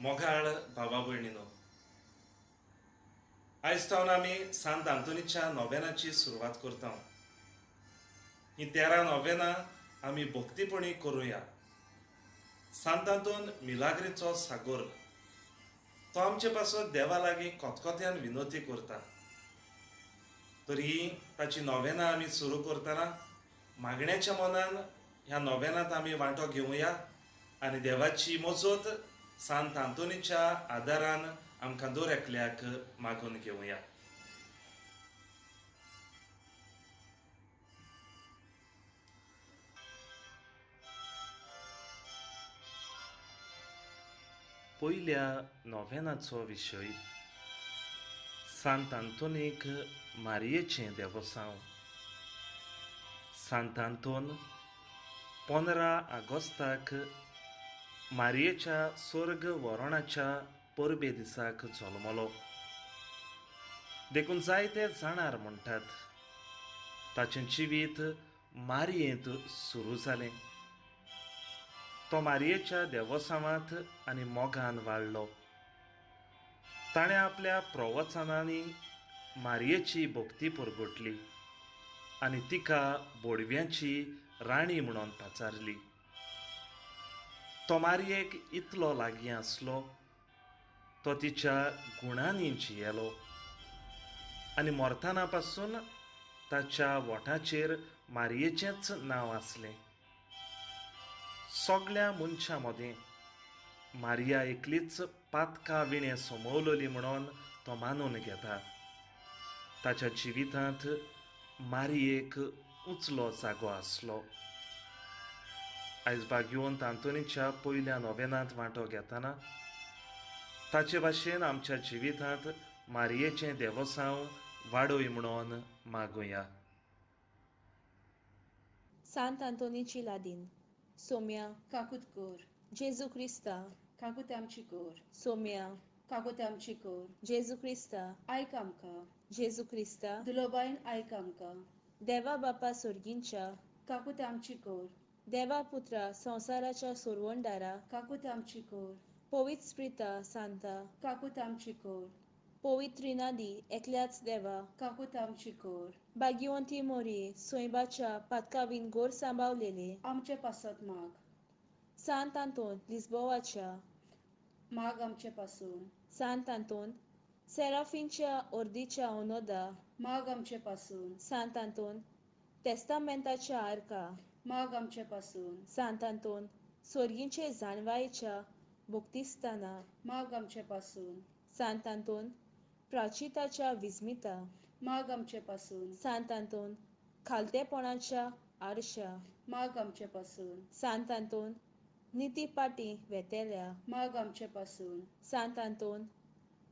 मोगाळ भावा भयणीनो, आयज सावन आमी सांत आंतोनीच्या नोवेनाची सुरवात करता. ही 13 नोवेनां आमी भक्तीपणी करुया. सांत आंतोन मिलाग्रीचो सागोर, तो आमचे पासत देवा लागीं कोतकोत्यान विनवती करता. तर ही ताची नोवेनां आमी सुरू करतना मागण्याच्या मनान ह्या नोवेनांत आमी वांटो घेवया आनी देवाची मजत सांत आंतोनीच्या आदारान आमकां दर एकल्याक मागून घेवया. पयल्या नोवेनाचो विशय सांत आंतोनीक मारयेचें देवसांव. सांत आंतोन 15 ऑगस्टाक मारयेच्या स्वर्ग वरणाच्या परबे दिसाक जल्मलो. देखून जायते जाणार म्हणटात ताचें जिवीत मारयेंत सुरू जालें. तो मारयेच्या देवसांवांत आनी मोगान वाडलो. ताणें आपल्या प्रवचनांनी मारयेची भक्ती परगटली आनी तिका बोडव्यांची राणी म्हणून पाचारली. तो मारयेक इतलो लागीं आसलो, तो तिच्या गुणांनी जियेलो आनी मरतना पासून ताच्या वोंठाचेर मारयेचेंच नांव आसलें. सगळ्या मनशां मदें मारिया एकलीच पातका विणें समवलली म्हणून तो मानून घेता. ताच्या जिवितांत मारयेक उंचलो जागो आसलो. आयज भाग्यवंत आंतोनीच्या पयल्या नोवेनांत वांटो घेतना ताचे भाशेन आमच्या जिवितांत मारयेचें देवसांव वाडय म्हणून मागुया. सांत आंतोनीची लादीन. सोम्या काकूत कर. जेजू क्रिस्ता काकूत आमची कर. सोम्या काकूत आमची कर. जेजू क्रिस्ता आयक आमकां. जेजू क्रिस्ता दुलोबायन आयक आमकां. देवा बापा सोर्गींच्या काकूत आमची कर. देवा पुत्रा संवसाराच्या सोरवणदारा काकूत आमची कर. पवित्र स्प्रिता सांता काकूत आमची कर. पवित्रिनादी एकल्याच देवा काकूत आमची कर. भाग्यवंती मोरये सोयबाच्या पातकावीन गोर सांबावलेले आमचे पासत माग. सांत आंतोन लिस्बोवाच्या माग आमचे पासून. सांत आंतोन सेराफींच्या ओर्दीच्या ओनोदा माग आमचे पासून. सांत आंतोन तेस्तामेंताच्या आर्का माग आमचे पासून. सांत आंतोन सोर्गींचे जाणवायेच्या भक्तिस्ताना माग आमचे पासून. सांत आंतोन प्राचिताच्या विस्मिता माग आमचे पासून. सांत आंतोन खालतेपणाच्या आरशा माग आमचे पासून. सांत आंतोन निती पाटी वेतेल्या माग आमचे पासून. सांत आंतोन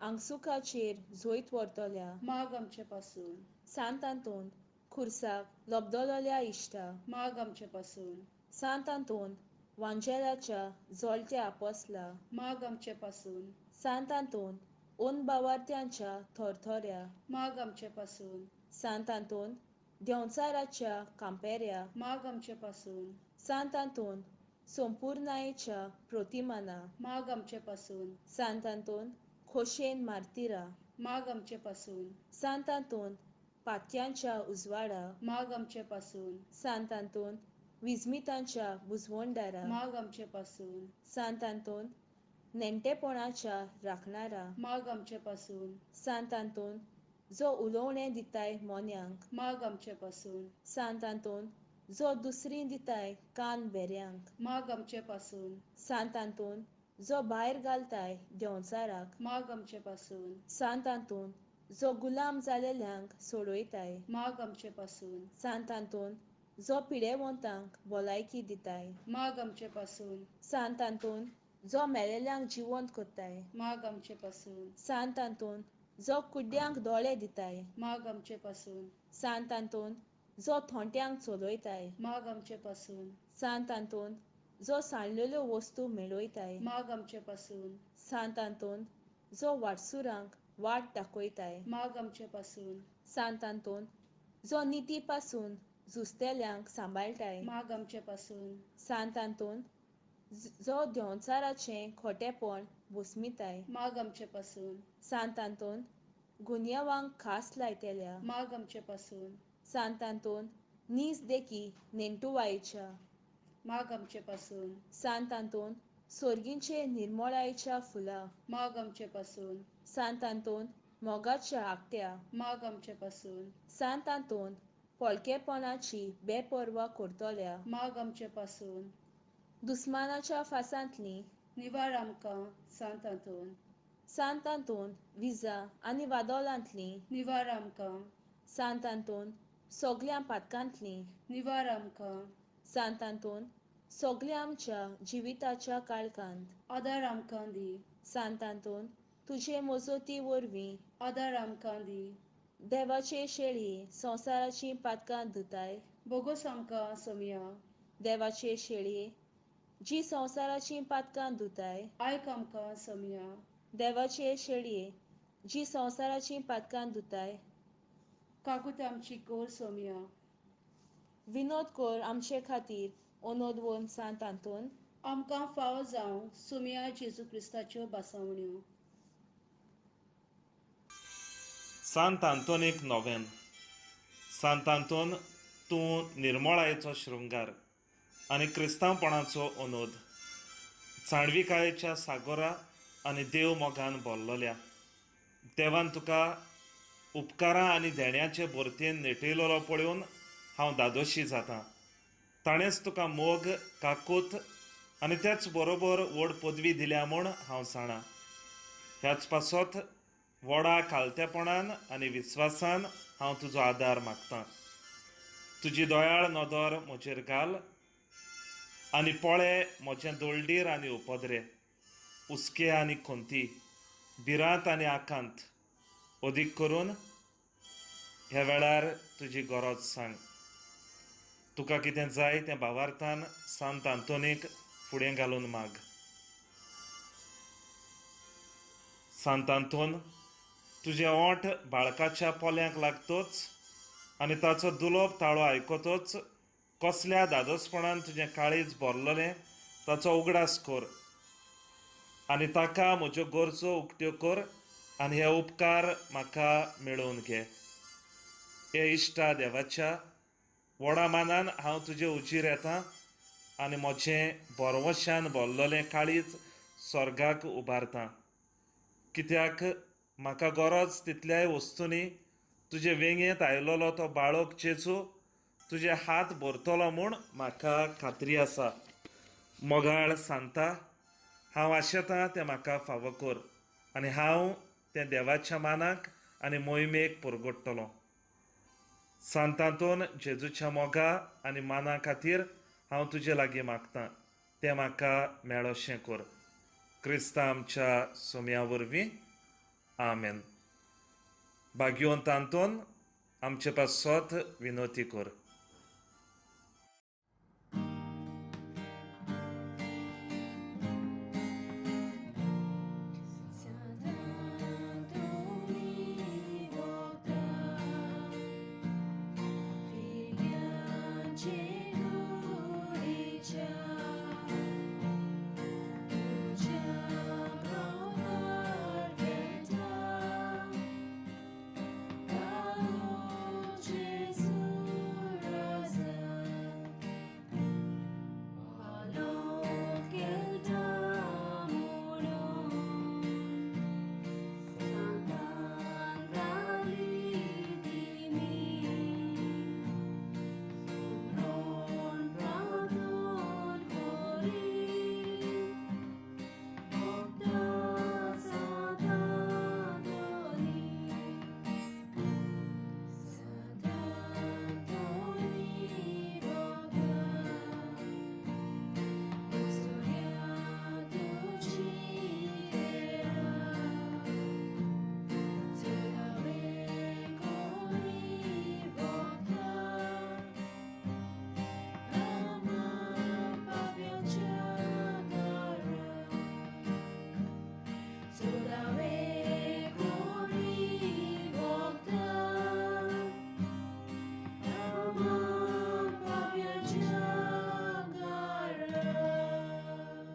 आंगसुकाचेर झोयत व्हरतल्या माग आमचे पासून. सांत आंतोन खुर्साक लबदलोल्या इश्टा माग आमचे पासून. सांत आंतोन वांजेलाच्या जोलत्या आपोसला माग आमचे पासून. सांत आंतोन ओन बावार्थ्यांच्या थोरथोऱ्या माग आमचे पासून. सांत आंतोन देंवचाराच्या कांपेऱ्या माग आमचे पासून. सांत आंतोन संपूर्णायेच्या प्रतिमाना माग आमचे पासून. सांत आंतोन खोशेन मार्तिरा माग आमचे पासून. सांत आंतोन पातक्यांच्या उजवाडा माग आमचे पासून. सांत आंतोन विस्मितांच्या बुजवणदारा माग आमचे पासून. सांत आंतोन नेणटेपणाच्या राखणारा माग आमचे पासून. सांत आंतोन जो उलोवणें दिताय मोन्यांक माग आमचे पासून. सांत आंतोन जो दुसरी दिताय कान बेऱ्यांक माग आमचे पासून. सांत आंतोन जो भायर घालताय देंवचाराक माग आमचे पासून. सांत आंतोन जो गुलाम जालेल्यांक सोडयताय माग आमचे पासून. सांत आंतोन जो पिडेवंतांक भलायकी दिताय माग आमचे पासून. सांत आंतोन जो मेलेल्यांक जिवंत करताय माग आमचे पासून. सांत आंतोन जो कुड्ड्यांक दोळे दिताय माग आमचे पासून. सांत आंतोन जो थोंट्यांक चलयताय माग आमचे पासून. सांत आंतोन जो सांडलेल्यो वस्तू मेळयताय माग आमचे पासून. सांत आंतोन जो वाटसुरांक वाट दाखयताय माग आमचे पासून. सांत आंतोन जो निती पासून झुजतेल्यांक सांबाळटाय माग आमचे पासून. सांत आंतोन जो देंवचाराचें खोटेपण बोस्मिताय, माग आमचे पासून। सांत आंतोन, गुन्यांवांक खास लायतेल्या, माग आमचे पासून। सांत आंतोन, नीज देखी नेणटुवायेच्या, माग आमचे पासून। सांत आंतोन, सोर्गींचे निर्मळायेच्या फुलां, माग आमचे पासून। सांत आंतोन, मोगाच्या आकट्या, माग आमचे पासून। सांत आंतोन, पोलकेपणाची बेपर्वा करतल्या, माग आमचे पासून। दुस्मानाच्या फासांतली निवार आमकां सांत आंतोन। सांत आंतोन, विजा आनी वादोलांतली निवार आमकां। सांत आंतोन, सगल्या पातकांतली निवार आमकां। सांत आंतोन, सगल्या आमच्या जिविताच्या काळखांत आदार आमकां दी। सांत आंतोन, तुजे मजती वरवीं आदार आमकां दी। देवाचे शेळये संवसाराची पातकां धुताय, बोगोस आमकां सोमया। देवाचे शेळये जी संवसाराची पातकां धुताय, आयक आमकां सोमया। देवाचे शेळये जी संवसाराची पातकां धुताय, काकूत आमची कोर सोमया। विनोद कोर आमचे खातीर ओनोदवोन सांत आंतोन, आमकां फावो जावं सोमया जेजू क्रिस्ताच्यो भासावण्यो। सांत आंतोनीक नोवेन। सांत आंतोन, तूं निर्मळायेचो शृंगार आनी क्रिस्तांवपणाचो अनोद, जाणविकायेच्या सागोरा आनी देव मोगान भरलोल्या देवान तुका उपकारां आनी देण्याचे भरतेन नेटयलोलो पळोवन हांव दादोशी जातां। ताणेंच तुका मोग, काकूत आनी तेच बरोबर व्हड पदवी दिल्या म्हूण हांव जाणा। ह्याच पासत व्हडा खालतेपणान आनी विस्वासान हांव तुजो आदार मागतां। तुजी दयाळ नदर म्हजेर घाल आनी पळे म्हजें दोळडीर आनी उपद्रे, हुस्के आनी खंती, भिरांत आनी आकांत, अदीक करून ह्या वेळार तुजी गरज सांग। तुका कितें जाय तें भावार्थान सांत आंतोनीक फुडें घालून माग। सांत आंतोन, तुजें ओंठ बाळकाच्या पोल्यांक लागतोच आनी ताचो दुलोब ताळो आयकतोच कसल्या दादोसपणान तुजें काळीज भरलोलें ताचो उगडास कर आनी ताका म्हज्यो गरजो उक्त्यो कर आनी हे उपकार म्हाका मेळोवन घे। हे इश्टा देवाच्या, व्हडा मानान हांव तुजे उजीर येता आनी म्हजें भरवशान भरलोलें काळीज स्वर्गाक उबारता, कित्याक म्हाका गरज तितल्याय वस्तूंनी तुजे वेंगेंत आयलोलो तो बाळक जेजू तुजे हात भरतलो म्हूण म्हाका खात्री आसा। मोगाळ सांता, हांव आशेतां तें म्हाका फावो कर आनी हांव तें देवाच्या मानाक आनी मोहिमेक परगट्टलो। सांत आंतोन, जेजूच्या मोगा आनी माना खातीर हांव तुजे लागीं मागतां, तें म्हाका मेळोशें कर। क्रिस्ता आमच्या सोम्या वरवीं, आमेन। भाग्यवंत आंतोन, आमचे पासत विनोती कर।